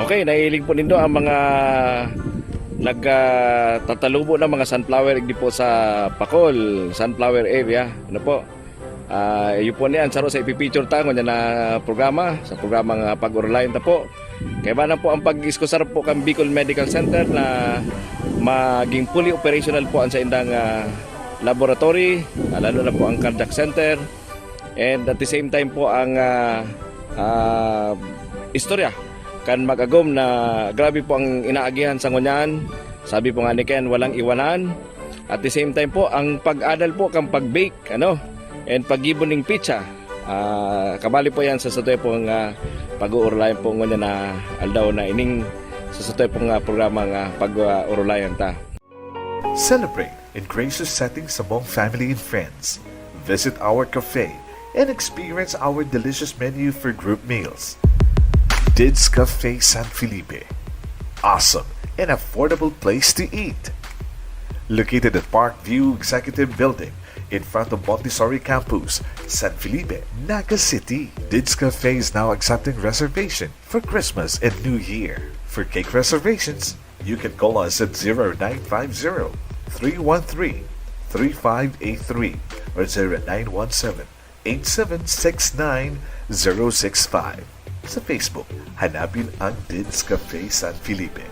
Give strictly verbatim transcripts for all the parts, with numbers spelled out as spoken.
Okay, nahiling po nindo ang mga nagtatalubo ng mga sunflower digdi po sa Pacol, sunflower area. Ano po? Ah, iyo po niyan, saro sa ipipicture ta ngunyan na programa, sa programang, ah, Pag-Orolayan Ta Po. Kaibanan po ang pag-iskusar po kan Bicol Medical Center na maging fully operational po ang saindang, ah, laboratory, ah, lalo na po ang cardiac center. And at the same time po ang, ah, ah, istorya kan mag-agom na grabe po ang inaagihan sa ngunyan. Sabi po nga ni Ken, walang iwanan. At the same time po, ang pag-adal po kan pag-bake, ano, and paggibo ning pitsa. Ah, kabali po yan sa satuya pong, ah, pag-uurulayan po ngunyan na aldaw na ining sa satuya pong, ah, programa nga pag-uurulayan ta. Celebrate in gracious settings among family and friends. Visit our cafe and experience our delicious menu for group meals. Dids Cafe San Felipe. Awesome and affordable place to eat. Located at Park View Executive Building, in front of Montessori Campus, San Felipe, Naga City. Dids Cafe is now accepting reservation for Christmas and New Year. For cake reservations, you can call us at zero nine five zero, three one three, three five eight three or zero nine one seven, eight seven six nine, zero six five. Sa Facebook, hanapin ang Dids Cafe San Felipe.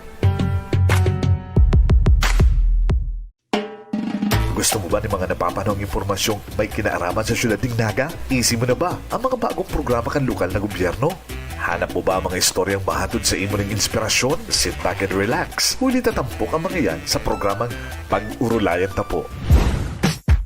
Gusto mo ba nin mga napapanahong impormasyong may kinaaraman sa siyudad nin Naga? Easy mo na ba ang mga bagong programa kan lokal na gobyerno? Hanap mo ba ang mga istoryang mahatod sa imo ning inspirasyon? Sit back and relax. Huli ta tampok ang mga yan sa programang Pag-Urulayan Ta Po.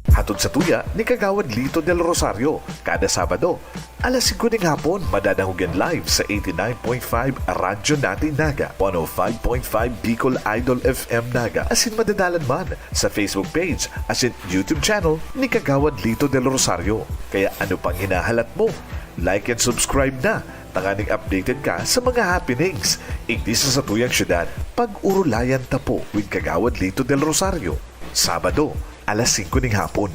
Hatod sa tuya ni Kagawad Lito Del Rosario, kada Sabado, alas singko ning hapon, madadangog yan live sa eighty-nine point five Radyo Natin Naga, one oh five point five Bicol Idol F M Naga, asin madadalan man sa Facebook page asin YouTube channel ni Kagawad Lito Del Rosario. Kaya ano pang hinahalat mo? Like and subscribe na, tanganing updated ka sa mga happenings. Igdi sa satuyang syudad, Pag-Urulayan Ta Po with Kagawad Lito Del Rosario, Sabado, alas singko ning hapon.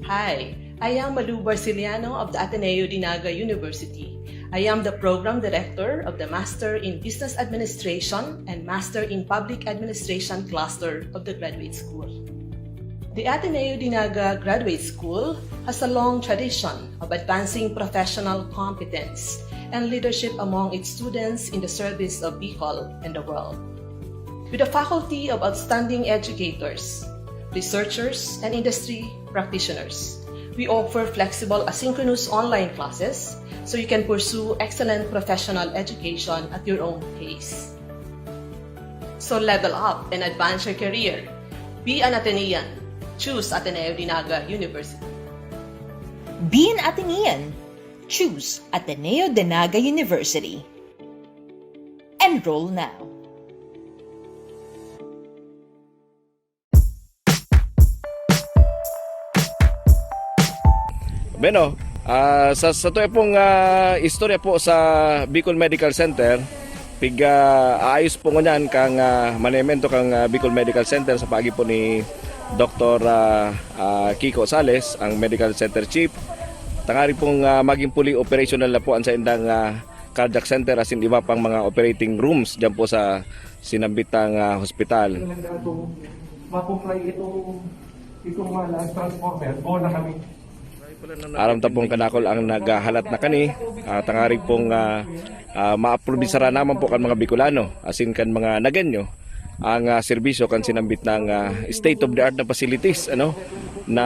Hi, I am Malu Barciliano of the Ateneo de Naga University. I am the Program Director of the Master in Business Administration and Master in Public Administration cluster of the Graduate School. The Ateneo de Naga Graduate School has a long tradition of advancing professional competence and leadership among its students in the service of Bicol and the world. With a faculty of outstanding educators, researchers, and industry practitioners, we offer flexible asynchronous online classes so you can pursue excellent professional education at your own pace. So level up and advance your career. Be an Atenean. Choose Ateneo de Naga University. Be an Atenean. Choose Ateneo de Naga University. Enroll now. Bueno, ah, sa, sa tuya pong, ah, istorya po sa Bicol Medical Center, pig, ah, aayos po ngunyan kang, ah, manejamento kang, ah, Bicol Medical Center sa paagi po ni Doktor, ah, ah, Kiko Sales, ang Medical Center Chief. Tanganing pong, ah, maging fully operational na po ang saindang, ah, cardiac center asin iba pang mga operating rooms diyan po sa sinambitang, ah, hospital. Makuplay itong, itong mga transformer. Go na kami. Aram ta pong kadakul ang naghahalat na kani, ah, tanganing pong, ah, ah, maaprubi sana naman po kan mga Bicolano, asin kan mga Nagueño, ang, ah, serbisyo kan sinambit na, ah, state of the art na facilities, ano, na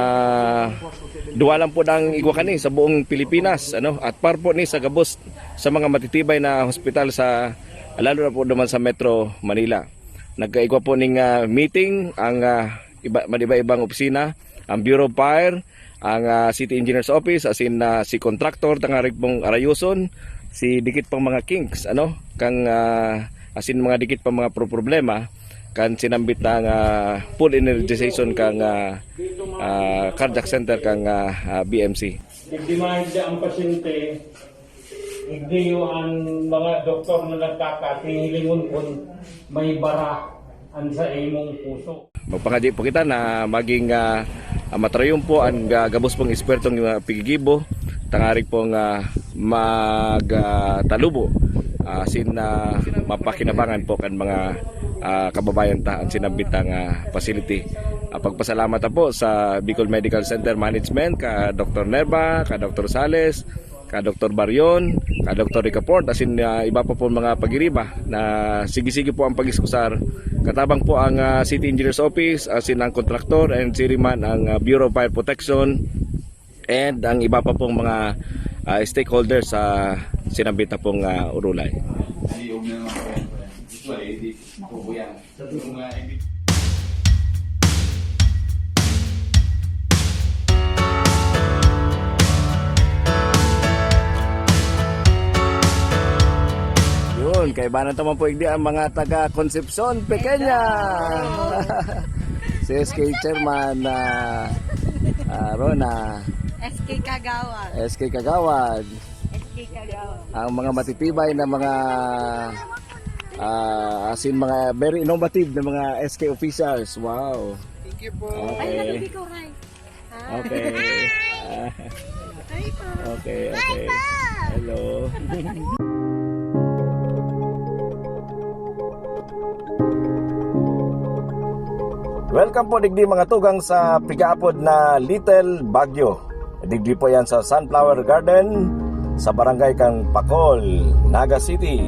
duwa lang po ang igwa kani sa buong Pilipinas, ano, at par po ni sa gabos sa mga matitibay na hospital sa, lalo na po naman sa Metro Manila. Nagkaigwa po ning, ah, meeting ang, ah, iba, iba-ibang opisina, ang Bureau of Fire, ang, ah, City Engineers Office, asin, ah, si contractor, tangarig pong arayoson, si dikit pang mga kinks, ano, kang, ah, asin mga dikit pang mga pro-, problema, kan sinambit na nga full energization kang, ah, ah, cardiac center kang, ah, ah, B M C. Digdi maigda ang pasyente, igdiyo an mga doktor na nagkakahilingon kun may bara an sa imong puso. Magpakadi po kita na maging, ah, ah, matrayon po ang, ah, gabos pong ekspertong, ah, pigigibo, tangarig pong, ah, mag, ah, talubo, ah, sin, ah, mapakinabangan po kan mga, ah, kababayan ta ang sinambit na nga facility. Ah, pagpasalamat ta po sa Bicol Medical Center Management, ka Doktor Nerva, ka Doktor Sales, ka Doktor Barion, ka Doktor Ricaport, asin, ah, iba pa po mga pagiriba na sige-sige po ang pag-iskusar. Katabang po ang, ah, City Engineers Office, asin ang kontraktor, and siri man ang, ah, Bureau of Fire Protection, and ang iba pa pong mga, ah, stakeholders sa sinambit na pong, ah, urulay. Ay, huwag na lang po yan. Ito ay, hindi. Ako po yan. Sa mga ibig- Yun, kaibanan naman po igdi ang mga taga Concepcion, Pequeña. Si S K Chairman, ah, ah, Rona. S K Kagawad. S K Kagawad. S K Kagawad. Ang mga matitibay na mga, ah, asin mga very innovative na mga S K officials. Wow. Thank you po. Okay. Ay, nalubig ko, Ray. Okay. Ah. Hi po. Okay, okay. Hi po. Hello. Welcome po digdi, mga tugang, sa pigaapod na Little Baguio. Digdi po yan sa Sunflower Garden, sa barangay kang Pacol, Naga City.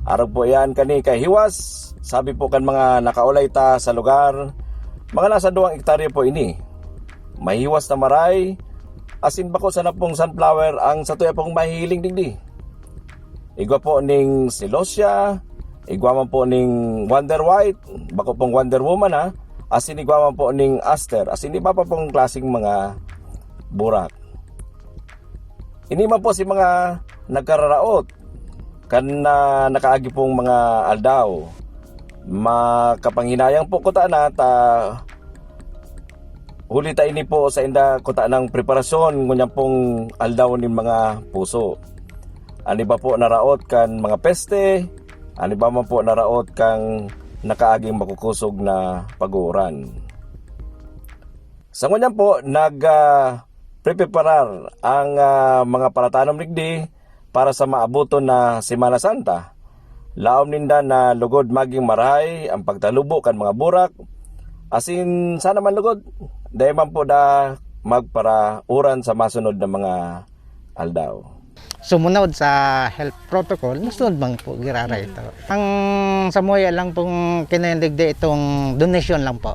Arog po yan kani kay Hiwas. Sabi po kan mga nakaulay ta sa lugar, mga nasa duwang ektarya po ini. Mahiwas na maray, asin bako sana pong sunflower ang satuya pong mahihiling digdi. Igwa po ning celosia, igwa man po ning Wonder White, bako pong Wonder Woman ha, asin igwa man po ning aster, asin iba pa pong klaseng mga burak. Ini man po si mga nagkararaot kan, ah, nakaagi pong mga aldaw. Makapanghinayang po kuta na ta huli ta ini po sa inda kuta ng preparasyon ngunyan pong aldaw nin mga puso. An iba po naraot kan mga peste, an iba man po naraot kang nakaaging makukusog na pag-uuran. Sa ngunyan po, nag, ah, preparar ang, ah, mga paratanom digdi para sa maaboton na Semana Santa. Laom ninda na lugod maging marahay ang pagtalubo kan mga burak, asin sana man lugod, dai man po da magparauran sa masunod na mga aldaw. Sumunod sa health protocol, musunod man po giraray ito. Ang samuya lang pong kinaindigdi itong donation lang po.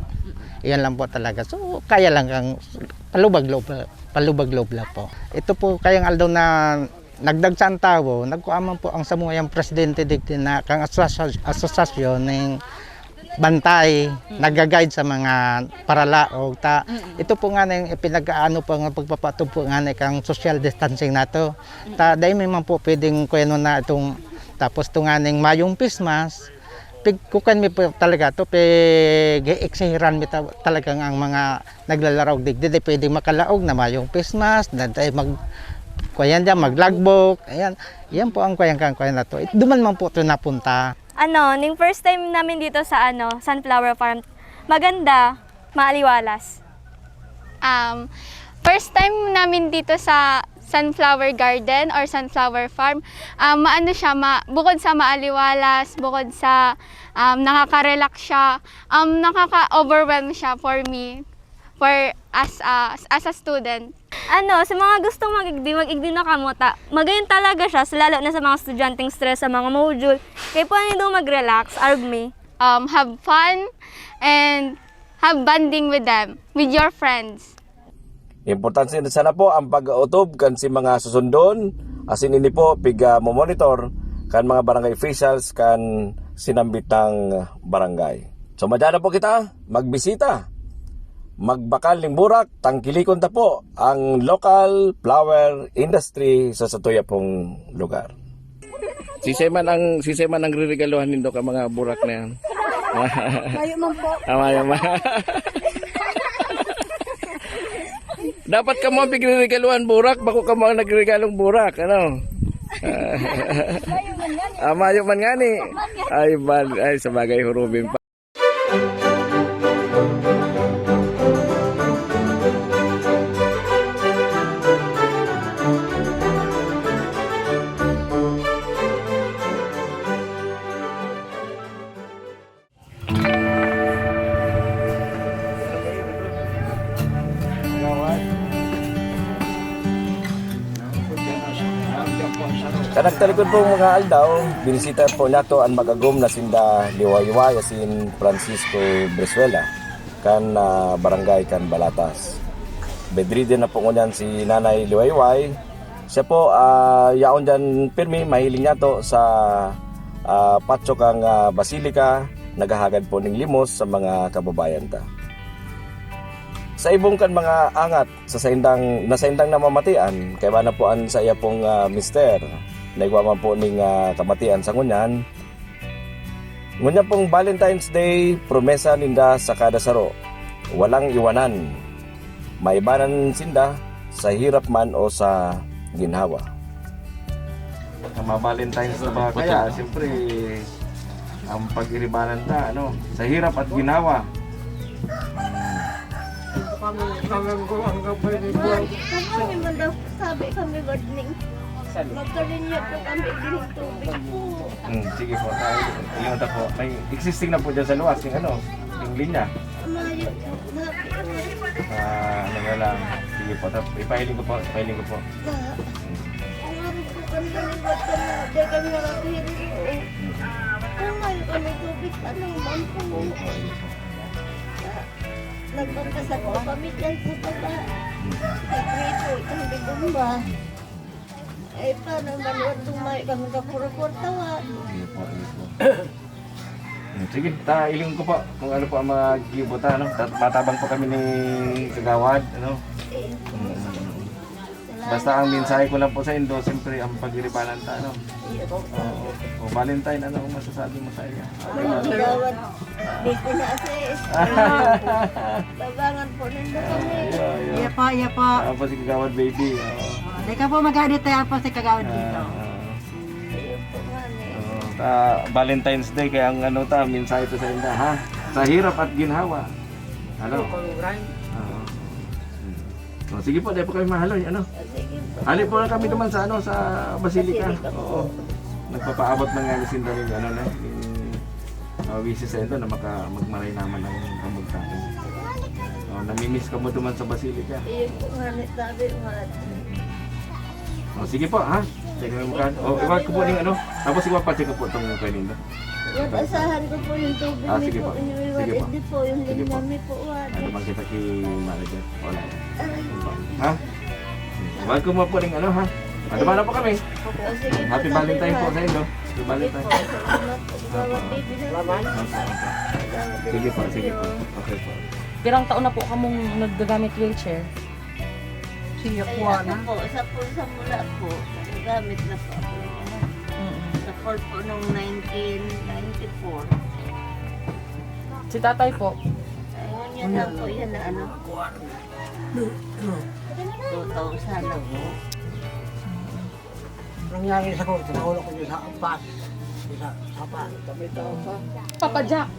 Iyan lang po talaga. So, kaya lang kang palubag-loob, palubag-loob lang po. Ito po kayang aldaw na nagdagsa ang tawo, nagkuha man po ang samuyang presidente digdi na kang asosya-, asosasyon ning Bantay, nag-guide sa mga paralaog. Ta, ito po nga na yung ipinag-aano po nga pagpapatupad po nga na kang social distancing nato. Ta, dahil may man po pwedeng kuweno na itong, tapos ito nga ning mayong face mask, pig-, kukan mi po talaga to, pig-eeksihiran mi ta-, talagang ang mga naglalaraog digdi, di pwedeng makalaog na mayong face mask, na, na mag-, kuwan dyan, maglagbok, ayan. Yan po ang kuwan kang kuwan na to. Duman man po ito napunta. Ano, ning first time namin dito sa, ano, sunflower farm, maganda, maaliwalas. Um, first time namin dito sa sunflower garden or sunflower farm. Um, maano siya, ma-, bukod sa maaliwalas, bukod sa, um, nakaka-relax siya, um, nakaka-overwhelm siya for me, for as a, as a student. Ano, sa mga gustong mag-igdi, mag-igdi na kamo ta. Magayon talaga siya, sa lalo na sa mga estudyanteng stress sa mga module. Kaya pwede daw mag-relax, arog mi. um, have fun and have bonding with them, with your friends. Importante sana po ang pag-otob kan si mga susundon, asin ini po piga-monitor kan mga barangay officials kan sinambitang barangay. So, madya na po kita magbisita, magbakal ning burak, tangkilikon ta po ang local flower industry sa satuya pong lugar. Sisay man ang, sisay man ang riregaluhan nindo ka mga burak na yan? Mayo man po. Tama naman. Dapat kamo ang pigriregaluhan burak, bako kamo ang nagregalong burak, ano? Ah, mayo man ngani. Ay, bal, ay, sa bagay, hurubin pa. Kanagtalikod pong mga aldaw, binisita po nato an mag-agom na sinda Liwayway asin Francisco Brizuela kan, ah, barangay kan Balatas. Bedridden na po ngunyan si Nanay Liwayway. Siya po, ah, yaon diyan pirmi, mahiling niya to sa, ah, patio kang, ah, Basilica, naghahagad po ning limos sa mga kababayan ta. Sa ibong kan mga angat, sa saindang, na saindang namamatian, kaiba na po an sa iya pong, ah, mister. Naigwa man po ning, ah, kamatian sa ngunyan. Ngunyan pong Valentine's Day, promesa ninda sa kada saro, walang iwanan. Maibanan sinda sa hirap man o sa ginhawa. Ang mga Valentine's na ba kaya, siyempre, ang pag-iribanan ta, ano, sa hirap at ginawa. Kami, kami ko ang kapay ni Juan. Kami man daw, sabi kami, gardening. Magkarinyo po kami, green tubig po. Hmm, sige po, tayo. Ayun na po. May existing na po dyan sa luwas, yung ano, yung linya. Mayo po, happy po. Ah, ano na lang. Sige po, tap, ipahiling ko po, ipahiling ko po. Ang araw po kami naliwat kami, di kami nakakahirin po. Kung mayo kami tubig, ano man po. Ayun po, ayun po. Nagbakasal po kami dyan sa baba. Nagpray po, itong bigumba. Eh, paano man, wag tumayo kami sa kurukor, tawag. Ayun po, ayun po. Hmm, sige, ta, iling ko po kung ano po ang mga gibo ta, no? Ta-, matabang po kami ni Kagawad, ano? Eh, Hmm. salamat Basta ang po. mensahe ko lang po sa indo, siyempre, ang pag-iribanan ta, ano? Iyo po. Oo. O Valentine, ano ang masasabi mo sa iya? Mga kagawad, busy na si Tabangan po ninyo kami. Yeah, yeah. Iya po, iya po. Tapos si Kagawad Baby. Oo. Di ka po mag-edit tayo po si Kagawad dito. Ah, ah. Iyo po nga eh. Oo. Ta, Valentine's Day, kaya ang ano ta, mensahe to sa inda, ha? Sa hirap at ginhawa. Ano? Oo. Hmm. O, sige po, dahil po kami mahaloy, ano? Sige po. Hali po lang kami naman sa, ano, sa Basilica. Basilica po. Oo. Nagpapaabot na nga ni Sinda rin, ano na, yung uh, wishes sa ito na maka, magmaray naman ang kamugtakan. O, namimiss ka mo duman sa Basilica. Iyo po nga ni sabi, mahal. O, sige po, ha? Sige mo kan. O, iwan ko po yung ano. Tapos iwan pa ko po itong kayo ninyo. Yung asahan ko po yung tubig Ah, ni sige po, po. iniwan, Sige po. Hindi po, yung Sige po. linya ni po, wala. Ano bang kita ki manager? Wala. Aray. Ha? Iwan ko mo po yung ano, ha? Ano ba na po kami? O, sige po, Happy sabi Valentine po nga. sa inyo. Happy Sige Valentine. po, salamat po. Salamat, baby. Salamat. Sige po, sige po. Okay po. Pirang taon na po kamong naggagamit wheelchair? Siya Ay, po ako na. po, sa po, sa mula po, nagamit na po ako. Mm. Sa fall po nung nineteen ninety-four. Si tatay po? Ay, yun na po, yun na ano. Two thousand na po. Nangyari sa ko, tinahulog ko dyan sa ampas. Sa sapa. Papa Jack,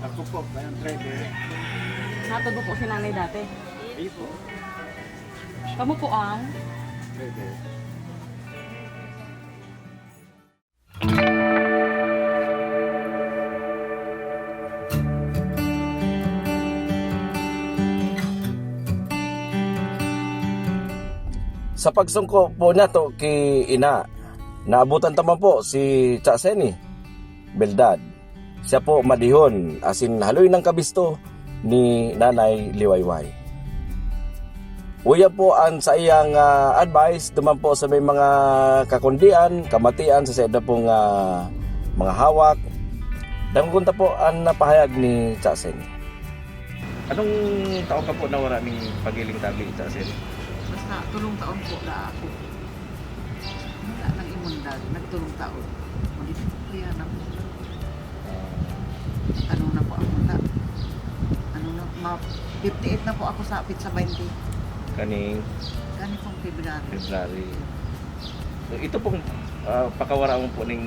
Ako po, kayang driver. natubo po si nanay dati. Ayun po, Kamo po ang? driver. Sa pagsungko po niya to ki ina, naabutan ta man po si Cha Seni Beldad. Siya po madihon, asin haloy nang kabisto ni Nanay Liwayway. Uya po an saiyang, ah, advice duman po sa may mga kakundian, kamatian sa saida pong, ah, mga hawak. Dangogon ta po an napahayag ni Chasen. Anong taon ka po nawara ning pagiling tabi, Chasen? Basta tulong taon po na ako. Wala nang imundag, nagtulong taon. Magiging kaya na po. Ah. Ano na po ako na? Ano na, ma-, fifty-eight na po ako sa petsa twenty. Kaning? Kani pong February. February. So, ito pong, ah, pakawara mo po ning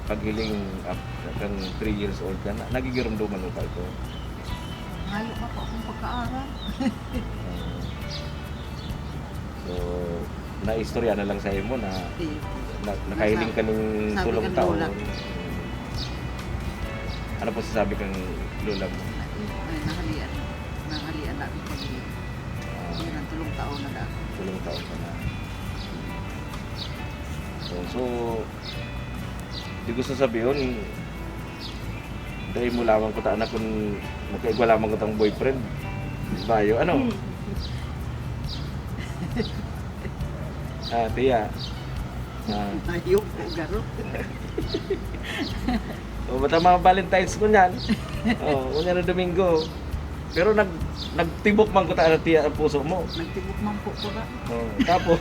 paghiling, ah, kan three years old ka, na, nagigiromdoman mo pa ito? Mayo pa po akong pagkaaral. Ah. So, naistorya na lang sa imo na, Iyo. na, nakahiling ka ning Sabi tulong kan lola taon. Ko. Ano po sasabi kang lola mo? Ay, nahalian. Nahalian na akong pag-ibig. Ah. Yun ang tulong taon na dati. Tulong taon ka na. So, so, di gusto sabihon, dai mo lamang kuta na kun magkaigwa lamang kutang boyfriend. Bayo, ano? Hmm. Ah, tiya. Ah. Ayoko, garo. O, bata mga Valentine's ko niyan. O, kunya na Domingo. Pero nag-, nagtibok man kuta na tiya ang puso mo. Nagtibok man po ko ba? O, tapos?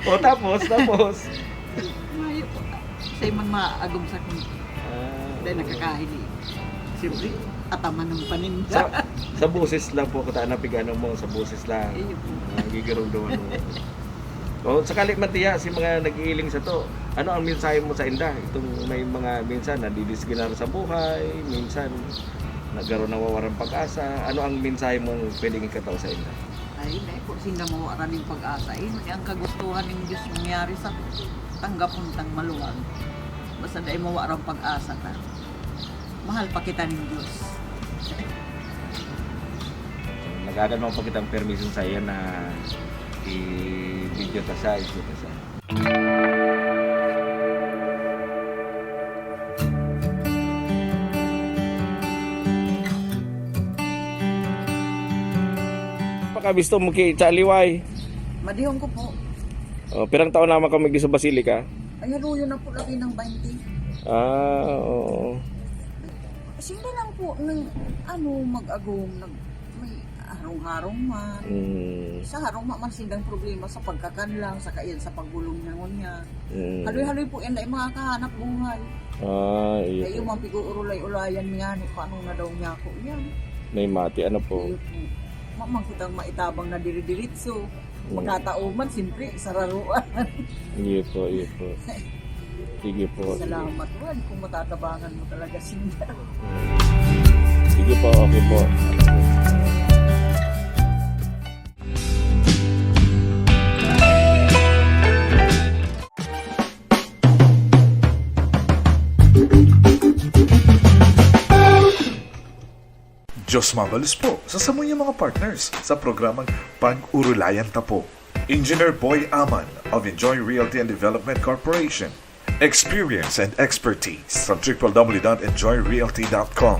O, tapos, tapos? Mayo po. Siya man maagom sa kun-, Ah. Dahil nakakahiling. Siyempre, ataman ng paninda. Sa, sa boses lang po, kuta na pigano mo, sa boses lang. Iyo po. Ah, gigiromdoman mo. O, sakali man tiya, si mga nag-iiling sa to, ano ang mensahe mo sa inda? Itong may mga minsan nadidisginar sa buhay, minsan nagkaroon nawawaran pag-asa. Ano ang mensahe mo pwedeng ikatao sa inda? Ay, dai po sinda mawaran ning pag-asa. Ini ang kagustuhan ning Dios mangyari sa tanggapon tang maluwag. Basta dai mawaran pag-asa ta. Mahal pa kita ning Dios. Nagadan mo pa kitang permission sa iyo na i-video ta siya, i-shoot ta siya. Pakabisto mo ki Cha Liway? Madihon ko po. O, pirang taon naman kami di sa Basilica? Ay, haluyo na po lagi ng twenty. Ah, oo. Sila lang po ng, ano, mag-agom, nag-, may harong-harong man. Mm. Sa harong ma-, man sindang problema sa pagkakan lang, sa kaiyan, sa pagbulong niya ngunyan. Mm. Haloy-haloy po yan na yung mga kahanap buhay. Ah, iyo. Kayo, po, mga pig-uurulay-ulayan niya, ni paano na daw niya ako yan. May mati, ano po? Iyo po. Mamang kitang maitabang na diri-diritso. Mm. Makatao man, siyempre, sararuan. Iyo po, iyo po. Sige po, sige. Salamat, Juan, kung matatabangan mo talaga siya. Mm. Sige po, okay po. Diyos mabalos po sa samuyang mga partners sa programang Pag-Urulayan Ta Po. Engineer Boy Aman of Enjoy Realty and Development Corporation. Experience and expertise from triple W dot enjoy realty dot com.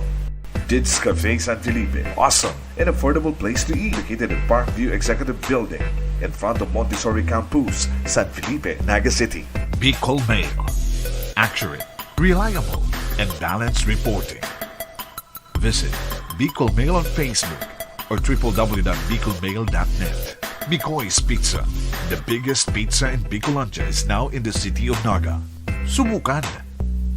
Dids Cafe San Felipe, awesome and affordable place to eat, located at Parkview Executive Building, in front of Montessori Campus, San Felipe, Naga City. Bicol Mail. Accurate, reliable, and balanced reporting. Visit Bicol Mail on Facebook or triple W dot bicol mail dot net. Mikoy's Pizza, the biggest pizza in Bicolandia, is now in the city of Naga. Subukan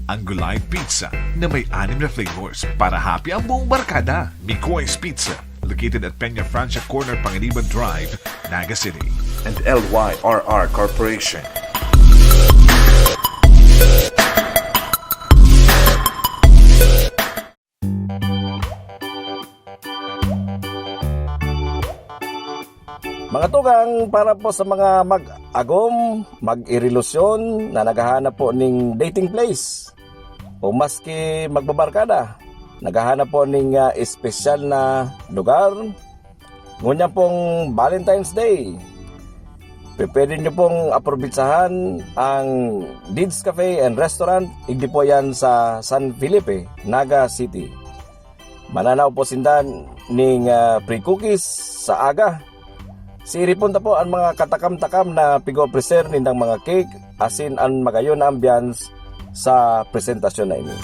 ang Gulay Pizza na may anim na flavors para happy ang buong barkada. Mikoy's Pizza, located at Peña Francia Corner, Panganiban Drive, Naga City. And L Y R R Corporation. Mga tugang, para po sa mga mag-agom, mag-irelasyon na naghahanap po ning dating place, o maski magbabarkada, naghahanap po ning, ah, espesyal na lugar, ngunyan pong Valentine's Day, Pe-, pwede nyo pong aprobitsahan ang Deeds Cafe and Restaurant, igdi po yan sa San Felipe, Naga City. Mananaw po sinda ning, ah, free cookies sa aga. Siiripon ta po an mga katakam-takam na pig-opreser nindang mga cake, asin an magayon na ambiance sa presentasyon na ini.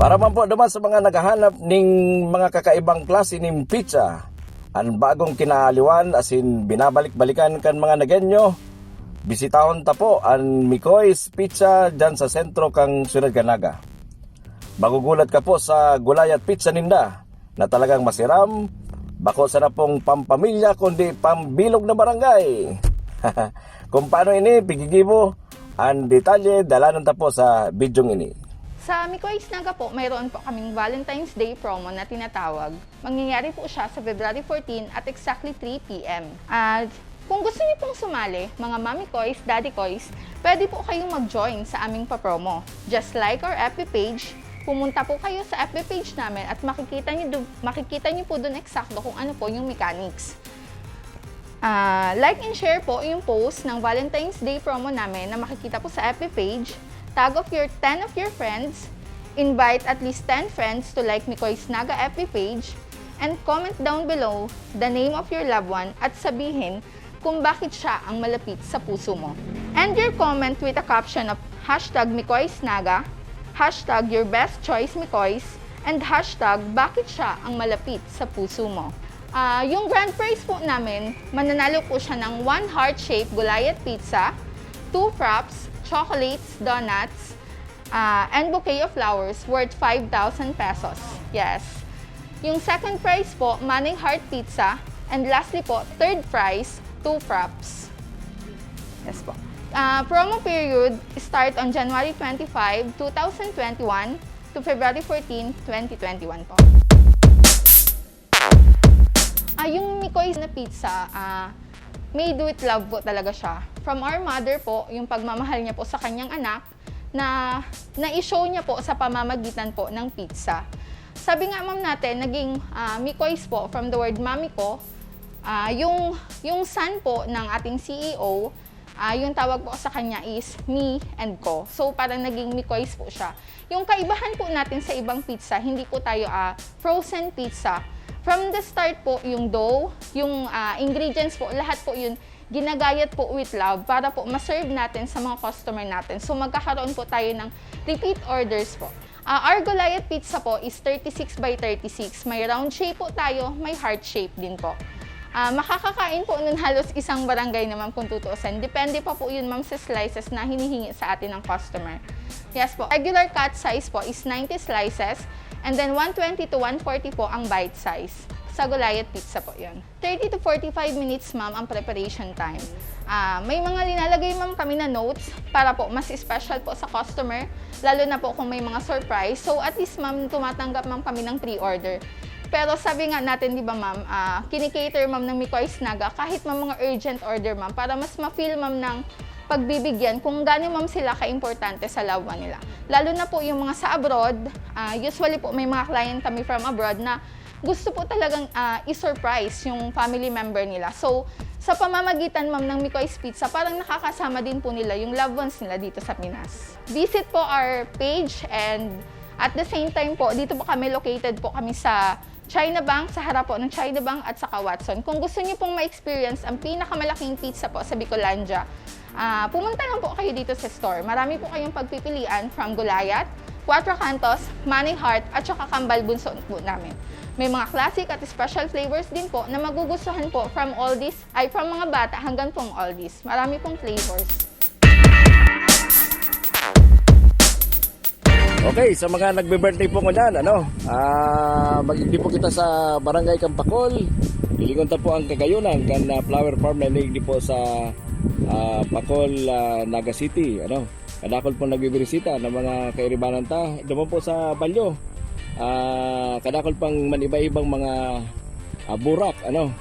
Para man po duman sa mga naghahanap ning mga kakaibang klase nin pizza, an bagong kinaaliwan asin binabalik-balikan kan mga Nagueño, bisitahon ta po an Mikoy's Pizza diyan sa sentro kan siyudad kan Naga. Magugulat ka po sa gulayat pizza ninda na talagang masiram, bako sana pong pampamilya kundi pambilog na barangay. Kung paano ini pigigibo, An detalye, dalanon ta po sa bidyong ini. Sa Mikoy's Naga po, mayroon po kaming Valentine's Day promo na tinatawag. Mangyayari po siya sa February fourteen at exactly three p m. At kung gusto niyo pong sumali, mga Mami Koys, Daddy Koys, pwede po kayong mag-join sa aming pa-promo. Just like our F B page, pumunta po kayo sa F B page namin at makikita niyo, du- makikita niyo po dun eksakto kung ano po yung mechanics. Ah, like and share po yung post ng Valentine's Day promo namin na makikita po sa F B page. Tag of your ten of your friends. Invite at least ten friends to like Mikoy's Naga F B page. And comment down below the name of your loved one at sabihin kung bakit siya ang malapit sa puso mo. End your comment with a caption of hashtag Mikoy's Naga, hashtag your best choice Mikoy's, and hashtag bakit siya ang malapit sa puso mo. Ah, yung grand prize po namin, mananalo po siya ng one heart-shaped Goliath pizza, two fraps, chocolates, donuts, ah, and bouquet of flowers worth five thousand pesos. Yes. Yung second prize po, Manay Heart Pizza. And lastly po, third prize, two fraps. Yes po. Ah, promo period start on January twenty-five, two thousand twenty-one to February fourteen, twenty twenty-one po. Ah, yung Mikoy's na pizza, ah, made with love po talaga siya. From our mother po, yung pagmamahal niya po sa kanyang anak, na na-show niya po sa pamamagitan po ng pizza. Sabi nga, ma'am, natin, naging, ah, Mikoy's po from the word mami ko. Ah, yung, yung son po ng ating C E O, ah, yung tawag po sa kanya is mi and ko. So, parang naging Mikoy's po siya. Yung kaibahan po natin sa ibang pizza, hindi po tayo, ah, frozen pizza. From the start po, yung dough, yung, ah, ingredients po, lahat po yun ginagayat po with love para po ma-serve natin sa mga customer natin. So, magkakaroon po tayo ng repeat orders po. Ah, our Goliath pizza po is thirty-six by thirty-six. May round shape po tayo, may heart shape din po. Ah, makakakain po nun halos isang barangay naman kung tutuusin. Depende pa po yun, ma'am, sa slices na hinihingi sa atin ng customer. Yes po. Regular cut size po is ninety slices, and then one twenty to one forty po ang bite size. Sa Goliath pizza po yun. Thirty to forty-five minutes, ma'am, ang preparation time. Ah, may mga linalagay, ma'am, kami na notes para po mas special po sa customer, lalo na po kung may mga surprise. So, at least, ma'am, tumatanggap, ma'am, kami ng pre-order. Pero sabi nga natin, di ba, ma'am, ah, kinikater, ma'am, ng Mikoy's Naga, kahit, ma'am, mga urgent order, ma'am, para mas ma-feel, ma'am, ng pagbibigyan kung gaano, ma'am, sila ka-importante sa loved one nila. Lalo na po yung mga sa abroad, ah, usually po may mga client kami from abroad na gusto po talagang, ah, i-surprise yung family member nila. So, sa pamamagitan, ma'am, ng Mikoy's Pizza, parang nakakasama din po nila yung loved ones nila dito sa Pinas. Visit po our page, and at the same time po, dito po kami, located po kami sa China Bank, sa harap po ng China Bank at sa Watson. Kung gusto niyo pong ma-experience ang pinakamalaking pizza po sa Bicolandia, ah, pumunta lang po kayo dito sa store. Marami po kayong pagpipilian, from Goliath, Cuatro Cantos, Manay Heart, at saka Kambal Bunso po namin. May mga classic at special flavors din po na magugustuhan po from oldies, ay, from mga bata hanggang pong oldies. Marami pong flavors. Okay, sa mga nagbe-birthday po ngunyan, ano, ah, mag-, igdi po kita sa Barangay Campacol. Hilingon ta po ang kagayunan kan, ah, flower farm na iniigdi po sa, ah, Pacol, ah, Naga City, ano. Kadakol po nagbibirisita ng mga kairibanan ta. Doon po sa Balyo, ah, kadakol pang maniba-ibang mga, ah, burak, ano.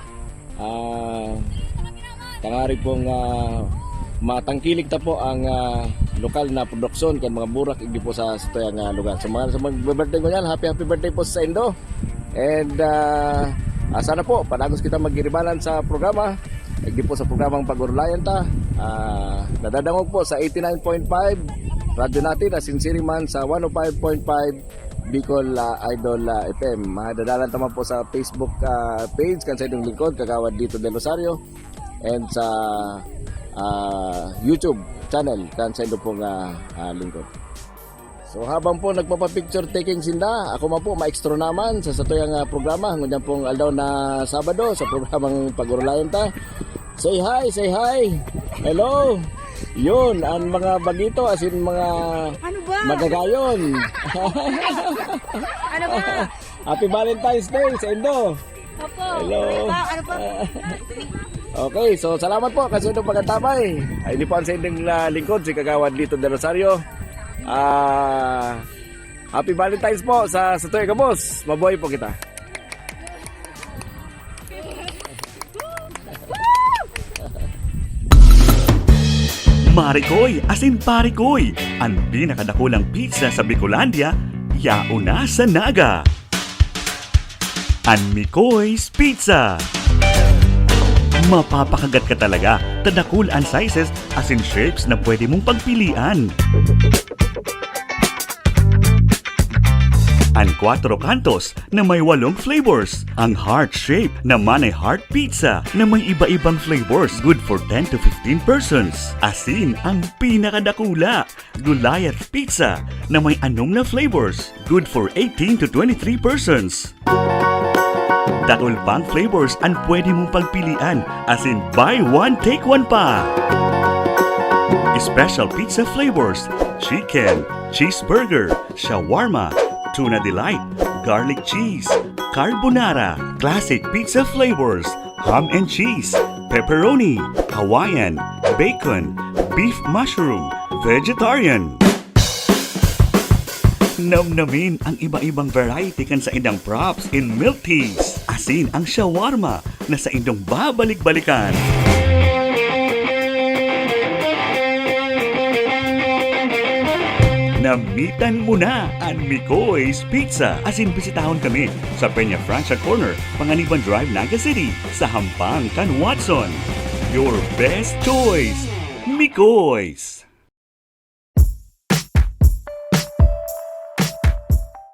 Ah, tangari pong, ah, matangkilik ta po ang, ah, lokal na produksyon kan mga burak igdi po sa satuyang, ah, lugar. So, mga, sa mga birthday ngunyan, happy, happy birthday po sa indo. And, ah, ah, sana po, padagos kita magiribanan sa programa. Igdi po sa programang Pag-urulayan Ta. Ah, nadadangog po sa eighty-nine point five Radyo Natin, asin siring man sa one oh five point five Bicol, ah, Idol, ah, F M. Madadalan ta man po sa Facebook, ah, page kan sa inyong lingkod, Kagawad Dito Del Rosario, and sa, ah, YouTube channel kan sa inyong pong, ah, ah, lingkod. So, habang po nagpapa-picture taking sinda, ako man po, maestro naman sa satuyang, ah, programa, ngunyan pong aldaw na Sabado, sa programang Pag-urulayan Ta. Say hi, say hi. Hello. Yun, ang mga bagito, asin mga Ano ba? magagayon. Ano ba? Happy Valentine's Day sa indo. Opo. Hello. Ano ba? Ano ba? Okay, so salamat po kasi itong pagkatabay. Ay, ini po ang sa inyong, ah, lingkod, si Kagawad Lito de Rosario. Ah, happy Valentine's po sa, sa tuwi, kabos. Mabuhay po kita. Marikoy asin Parikoy, an pinakadakulang pizza sa Bicolandia, yaon na sa Naga. An Mikoy's Pizza. Mapapakagat ka talaga, ta dakul an sizes asin shapes na pwede mong pagpilian. An Cuatro Cantos na may walong flavors. Ang heart shape na Manay Heart Pizza na may iba-ibang flavors, good for ten to fifteen persons. Asin ang pinakadakula, Goliath Pizza na may anom na flavors, good for eighteen to twenty-three persons. Dakul pang flavors an pwede mong pagpilian, asin buy one, take one pa. Special pizza flavors, chicken, cheeseburger, shawarma, tuna delight, garlic cheese, carbonara, classic pizza flavors, ham and cheese, pepperoni, Hawaiian, bacon, beef mushroom, vegetarian. Namnamin ang iba-ibang variety kan saindang props in milk teas, asin ang shawarma na saindong babalik-balikan. Namitan mo na an Mikoy's Pizza, asin bisitahon kami sa Peña Francia Corner, Panganiban Drive, Naga City, sa hampang kan Watson. Your best choice, Mikoy's!